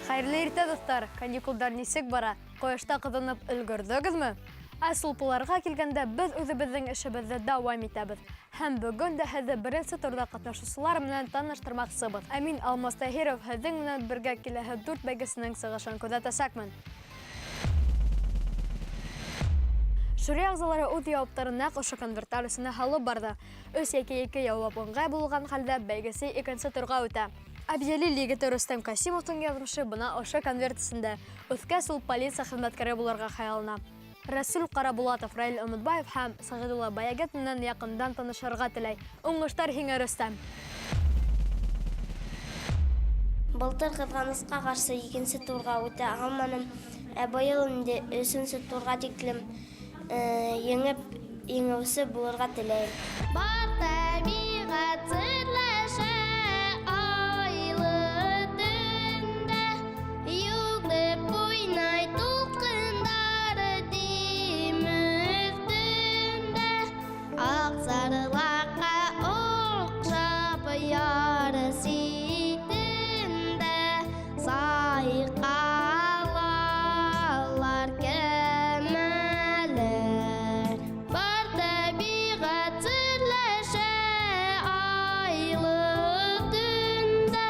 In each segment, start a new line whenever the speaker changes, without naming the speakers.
Хәйерле иртә, дуҫтар! Каникулдар нисек бара? Ҡояшта ҡыҙынып өлгөрҙөгөҙмө? Ә сулпыларға килгәндә, беҙ үҙебеҙҙең эшебеҙҙе дауам итәбеҙ. Һәм бөгөн дә һеҙҙе беренсе турҙа ҡатнашыусылар менән таныштырмаҡсыбыҙ. Ә мин, Алмаз Таһиров, һеҙҙең менән бергә киләһе дүрт бәйгесенең сығышын күҙәтәсәкмен. Жюри ағзалары үҙ яуаптарын нәҡ ошо конверттар эсенә һалып барҙы. Өс йәки ике яуап ыңғай булған хәлдә бәйгесе икенсе турға үтә. Әбйәлил егете Рөстәм Касимовтың яҙмышы бына ошо конверт эсендә. Үҫкәс ул полиция хеҙмәткәре булырға хыяллана. Рәсүл Ҡарабулатов, Раил Өмөтбаев һәм Сәғидулла Баягет менән яҡындан танышырға теләй. Уңыштар һиңә, Рөстәм!
Былтыр, ҡыҙғанысҡа ҡаршы, икенсе турға үтә алманым. Ә быйыл инде өсөнсө турға тиклем еңеп, еңеүсе булырға теләйем. Бар тәбиғәт серләшә айлы төндә, йүгереп уйнай тулҡындар дим өҫтөндә, аҡсарлаҡҡа оҡшап яр ситендә сайҡалалар кәмәләр. Бар тәбиғәт серләшә айлы төндә,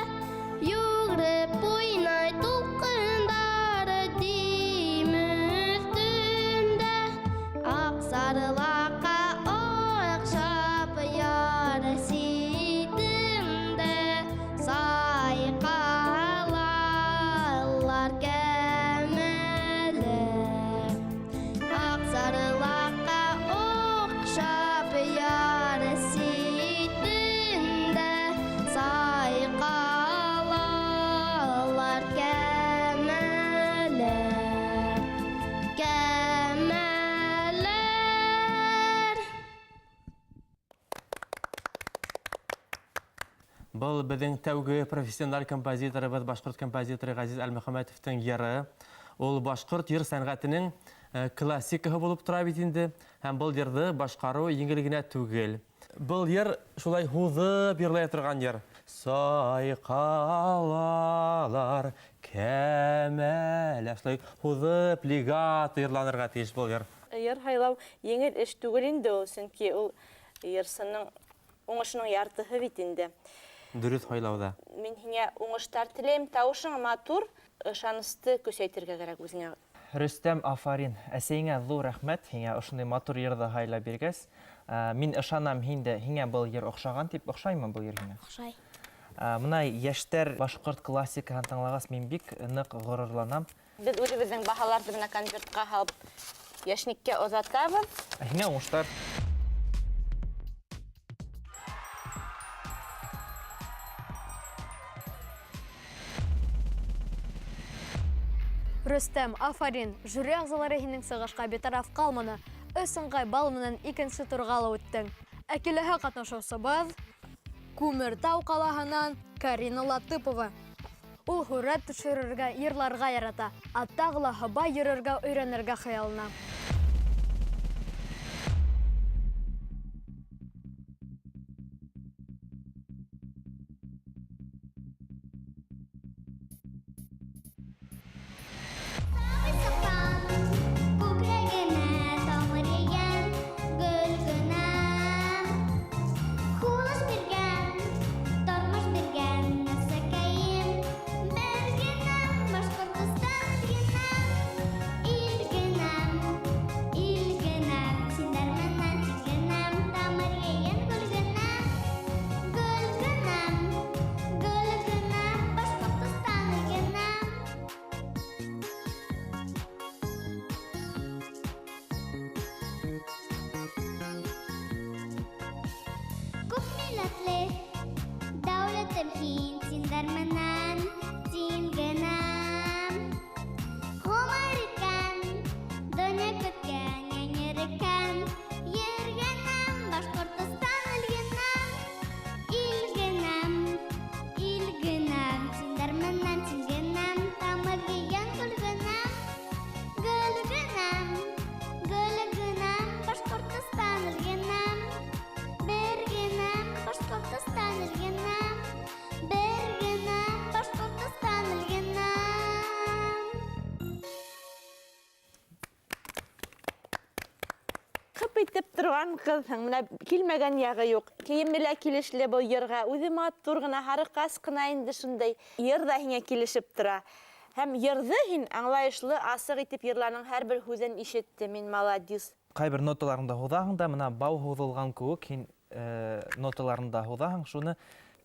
йүгереп уйнай тулҡындар дим өҫтөндә, аҡсарлаҡҡа оҡшап яр ситендә сайҡалалар кәмәләр. Аҡсарлаҡҡа оҡшап яр ситендә сайҡалалар кәмәләр. Кәмәләр.
Был беҙҙең тәүге профессиональ композиторыбыҙ, башҡорт композиторы Ғәзиз Әлмөхәмәтовтың йыры. Ул башҡорт йыр сәнғәтенең классикаһы булып тора бит инде. Һәм был йырҙы башҡарыу еңел генә түгел. Был йыр шулай һуҙып йырлай торған йыр. Сайҡалалар кәмәләр. Шулай һуҙып легато йырланырға тейеш был йыр.
Йыр һайлау еңел эш түгел инде ул, сөнки ул йырсының уңышының яртыһы бит инде.
Дөрөҫ һайлауҙа.
Мин һиңә уңыштар теләйем. Тауышың матур, ышанысты көсәйтергә кәрәк үҙеңә.
Рөстәм, афарин. Әсәйеңә ҙур рәхмәт, һиңә ошондай матур йырҙы һайлап биргәс. Мин ышанам, һин дә, һиңә был йыр оҡшаған тип, оҡшаймы был йыр һиңә?
Оҡшай.
Бына йәштәр башҡорт классикаһын тыңлағас, мин бик ныҡ ғорурланам.
Беҙ үҙебеҙҙең баһаларҙы бына конвертҡа һалып йәшниккә оҙатабыҙ.
Ә һиңә уңыштар.
Рөстәм, афарин! Жюри ағзалары һинең сығышҡа битараф ҡалманы. Өс ыңғай балл менән икенсе турға ла үттең. Ә киләһе ҡатнашыусыбыҙ Күмертау ҡалаһынан Карина Латыпова. Ул һүрәт төшөрөргә, йырларға ярата, ә тағы ла һыбай йөрөргә өйрәнергә хыяллана.
Күкрәгемә тамыр йәйгән гөл генәм, һулыш биргән, тормош биргән нәфсәкәйем, бер генәм, Башҡортостан генәм, ил генәм, ил генәм, синдәр менән тиң генәм, тамыр йәйгән гөл генәм, гөл генәм, гөл генәм, Башҡортостан генәм. Күп милләтле дәүләтем һин, синдәр менән тиң генәм. Ғүмер иткән, донъя көткән, йәнереккән ергенәм, Башҡортостан илгенәм, илгенәм, илгенәм, синдәр менән тиң генәм, тамыр йәйгән гөл генәм, гөл генәм, гөл генәм, Башҡортостан.
торған ҡыҙһың. Менә килмәгән яғы юҡ. Кейеме лә килешле был йырға. Үҙе матур ғына, һарыҡас ҡына инде шундай. Йыр ҙа һиңә килешеп тора. Һәм йырҙы һин аңлайышлы, асыҡ итеп йырланың, һәр бер һүҙен ишеттем мин, маладис.
Ҡайбер ноталарыңды һуҙаһың да, мына бау һуҙылған кеүек һин ноталарыңды да һуҙаһың, шуны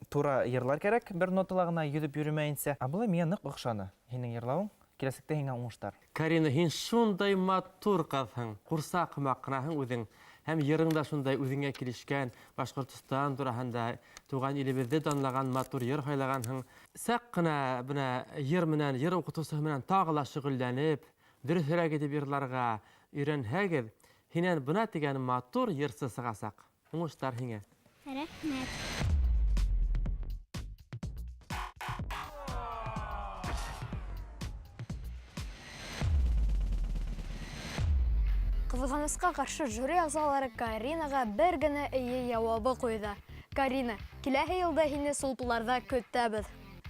тура йырлар кәрәк, бер нотала ғына йөҙөп йөрөмәйенсә. Ә былай миңә ныҡ оҡшаны һинең йырлауың. Киләсәктә һиңә уңыштар.
Карина, һин шундай матур ҡыҙһың, ҡурсаҡ һымаҡ ҡынаһың үҙең. Һәм йырың да шундай үҙеңә килешкән, Башҡортостан тураһында, туған илебеҙҙе данлаған матур йыр һайлағанһың. Саҡ ҡына бына йыр менән, йыр уҡытыусыһы менән тағы ла шөғөлләнеп, дөрөҫөрәк итеп йырларға өйрәнһәгеҙ, һинән бына тигән матур йырсы сығасаҡ. Уңыштар һиңә.
Рәхмәт.
Ҡыҙғанысҡа ҡаршы жюри ағзалары Каринаға бер генә эйе яуабы ҡуйҙы. Карина, киләһе йылда һине сулпыларҙа көтәбеҙ.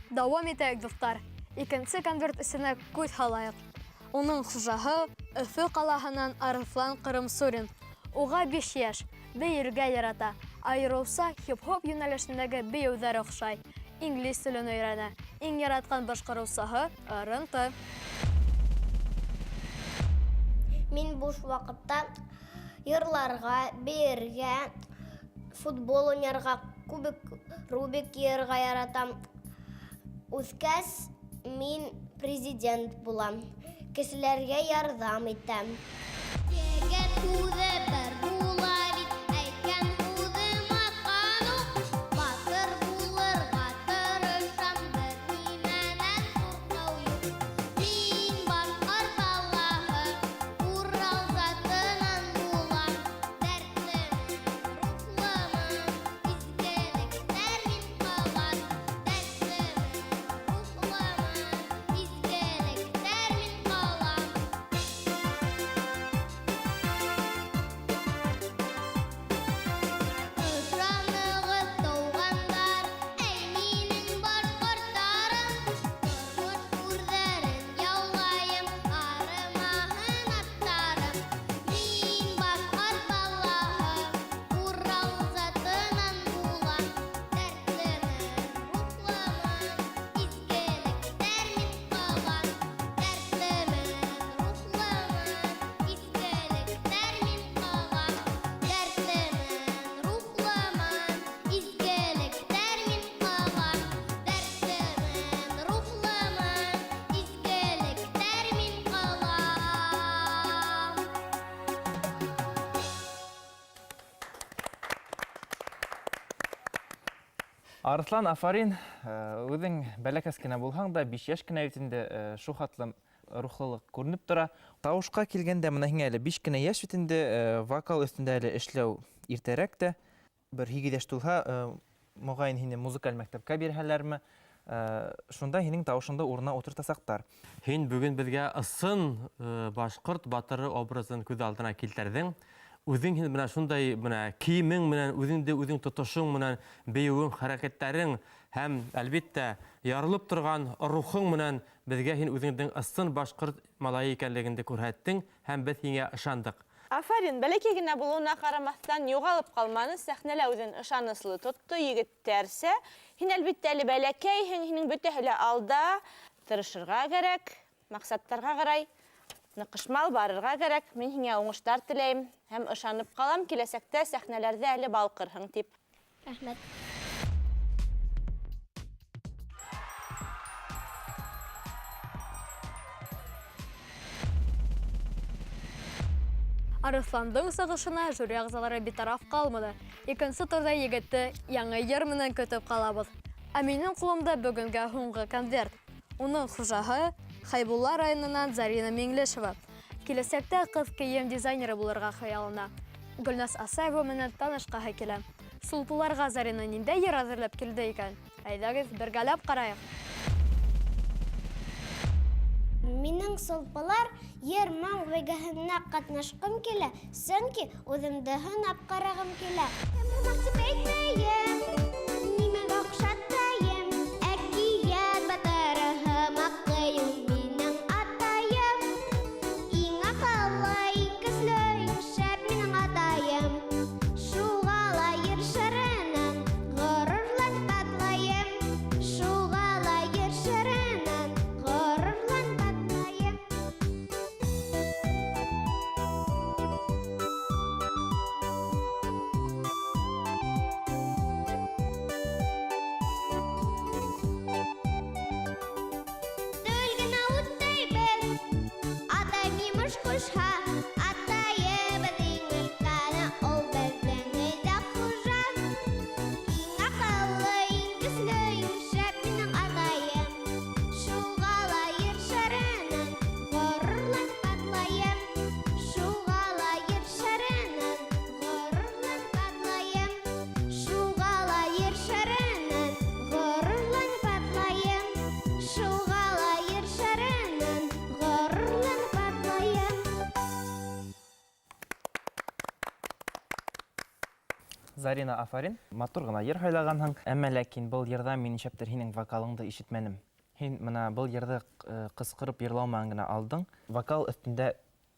Дауам итәйек, дуҫтар. Икенсе конверт эсенә күҙ һалайыҡ. Уның хужаһы Өфө ҡалаһынан Арыҫлан Ҡырымсурин. Уға 5 йәш, бейергә ярата. Айырыуса хип-хоп йүнәлешендәге бейеүҙәр оҡшай. Инглиз телен өйрәнә. Иң яратҡан башҡарыусыһы РНТ.
Мин буш ваҡытта йырларға, бейергә, футбол уйнарға, кубик, рубик йыйырға яратам. Үҫкәс, мин президент булам. Кешеләргә ярҙам итәм. Егет һүҙе бер була бит, әйткән һүҙем атҡан уҡ. Батыр булырға тырышам, бер нимәнән ҡурҡыу юҡ. Мин башҡорт балаһы, Урал затынан булам. Дәртлемен, рухлымын, изгелектәр мин ҡылам. Дәртлемен, рухлымын, изгелектәр мин ҡылам. Ышанығыҙ, тыуғандар, эй, минең башҡорттарым. Тормош үрҙәрен яулайым, арымаһын аттарым. Мин башҡорт балаһы, Урал затынан булам. Дәртлемен, рухлымын, изгелектәр мин ҡылам. Дәртлемен, рухлымын, изгелектәр мин ҡылам. Дәртлемен, рухлымын, изгелектәр мин ҡылам. Дәртлемен, рухлымын, изгелектәр мин ҡылам.
Арыҫлан, афарин. Үҙең бәләкәс кенә булһаң да, 5 йәш кенә бит инде, шул хәтлем рухлылыҡ күренеп тора. Тауышҡа килгәндә, бына һиңә әле 5 кенә йәш бит инде, вокал өҫтөндә әле эшләү иртәрәк тә. Бер 8 йәш тулһа, моғайын һине музыкаль мәктәпкә бирһәләрме, шунда һинең тауышыңды урынына ултыртасаҡтар.
Һин бөгөн беҙгә ысын башҡорт батыры образын күҙ алдына килтерҙең. Үҙең һин бына шундай бына кейемең менән, үҙеңде үҙең тотошоң менән, бейеүең, хәрәкәттәрең һәм әлбиттә ярылып торған рухың менән беҙгә һин үҙеңдең ысын башҡорт малайы икәнлегеңде күрһәттең һәм беҙ һиңә ышандыҡ.
Афарин, бәләкәй генә булыуына ҡарамаҫтан юғалып ҡалманы, сәхнәлә үҙен ышаныслы тотто егеттәрсә. Һин әлбиттә әле бәләкәйһең, һинең бөтәһе лә алда. Тырышырға кәрәк, маҡсаттарға ҡарай ныҡышмал барырға кәрәк. Мин һиңә уңыштар теләйем һәм ышанып ҡалам, киләсәктә сәхнәләрҙә әле балҡырһың тип.
Рәхмәт.
Арыҫландың сығышына жюри ағзалары битараф ҡалманы. Икенсе турҙа егетте яңы йыр менән көтөп ҡалабыҙ. Ә минең ҡулымда бөгөнгә һуңғы конверт. Уның хужаһы Хәйбулла районынан Зарина Миңлешева. Киләсәктә ҡыҙ кейем дизайнеры булырға хыяллана. Гөлназ Асаева менән танышҡаһы килә. Сулпыларға Зарина ниндәй йыр әҙерләп килде икән? Әйҙәгеҙ, бергәләп ҡарайыҡ.
Минең сулпылар йыр-моң бәйгеһенә ҡатнашҡым килә, сөнки үҙемде һынап ҡарағым килә. Кем һымаҡ тип әйтмәйем, нимәгә оҡшатайым? Әкиәт батыры һымаҡ ҡыйыу минең атайым. Иң аҡыллы, иң көслө, иң шәп минең атайым.
Зарина, афарин, матур ғына йыр һайлағанһың, әммә ләкин был йырҙа мин нишләптер һинең вокалыңды ишетмәнем. Һин мына был йырҙы ҡысҡырып йырлау менән генә алдың. Вокал өҫтөндә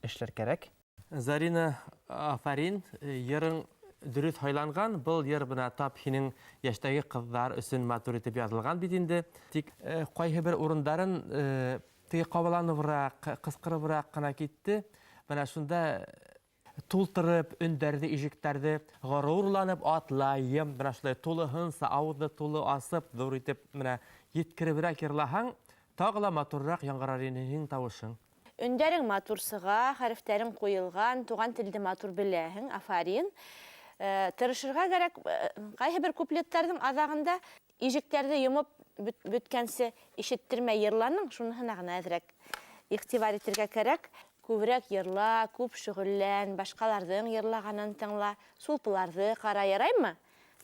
эшләр кәрәк.
Зарина, афарин, йырың дөрөҫ һайланған. Был йыр бына тап һинең йәштәге ҡыҙҙар өсөн матур итеп яҙылған бит инде. Тик ҡайһы бер урындарын теге ҡабаланыбыраҡ, ҡысҡырыбыраҡ ҡына китте. Бына шунда тултырып, өндәрҙе, ижектәрҙе ғорурланып атлайым. Бына шулай тулыһынса ауыҙҙы тулы асып, ҙур итеп, менә еткереберәк йырлаһаң, тағы ла матурыраҡ яңғырар ине һинең тауышың.
Өндәрең матур сыға, хәрефтәрең ҡуйылған, туған телде матур беләһең, афарин. Тырышырға кәрәк, ҡайһы бер куплеттарҙың аҙағында ижектәрҙе йомоп бөткәнсе ишеттермәй йырланың, шуныһына ғына әҙерәк иғтибар итергә кәрәк. Күберәк йырла, күп шөғөллән, башҡаларҙың йырлағанын тыңла, сулпыларҙы ҡара, яраймы?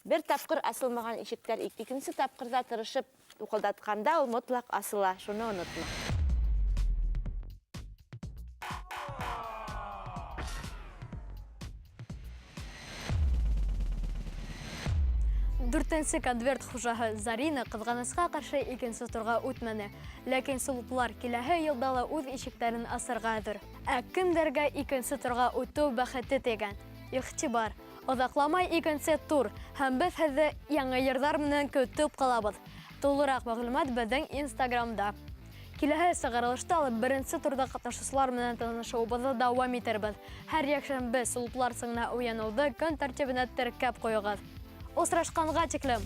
Бер тапҡыр асылмаған ишектәр икенсе тапҡырҙа тырышып уҡылдатҡанда ул мотлаҡ асыла, шуны онотма.
Дүртенсе конверт хужаһы Зарина ҡыҙғанысҡа ҡаршы икенсе турға үтмәне. Ләкин сулпылар киләһе йылда ла үҙ ишектәрен асырға әҙер. Ә кемдәргә икенсе турға үтеү бәхете тейгән? Иғтибар! Оҙаҡламай икенсе тур һәм беҙ һеҙҙе яңы йырҙар менән көтөп ҡалабыҙ. Тулыраҡ мәғлүмәт беҙҙең Инстаграмда. Киләһе сығарылышта ла беренсе турҙа ҡатнашыусылар менән танышыуыбыҙҙы дауам итербеҙ. Һәр йәкшәмбе сулпылар сыңына уяныуҙы көн тәртибенә теркәп ҡуйығыҙ. Осрашҡанға тиклем!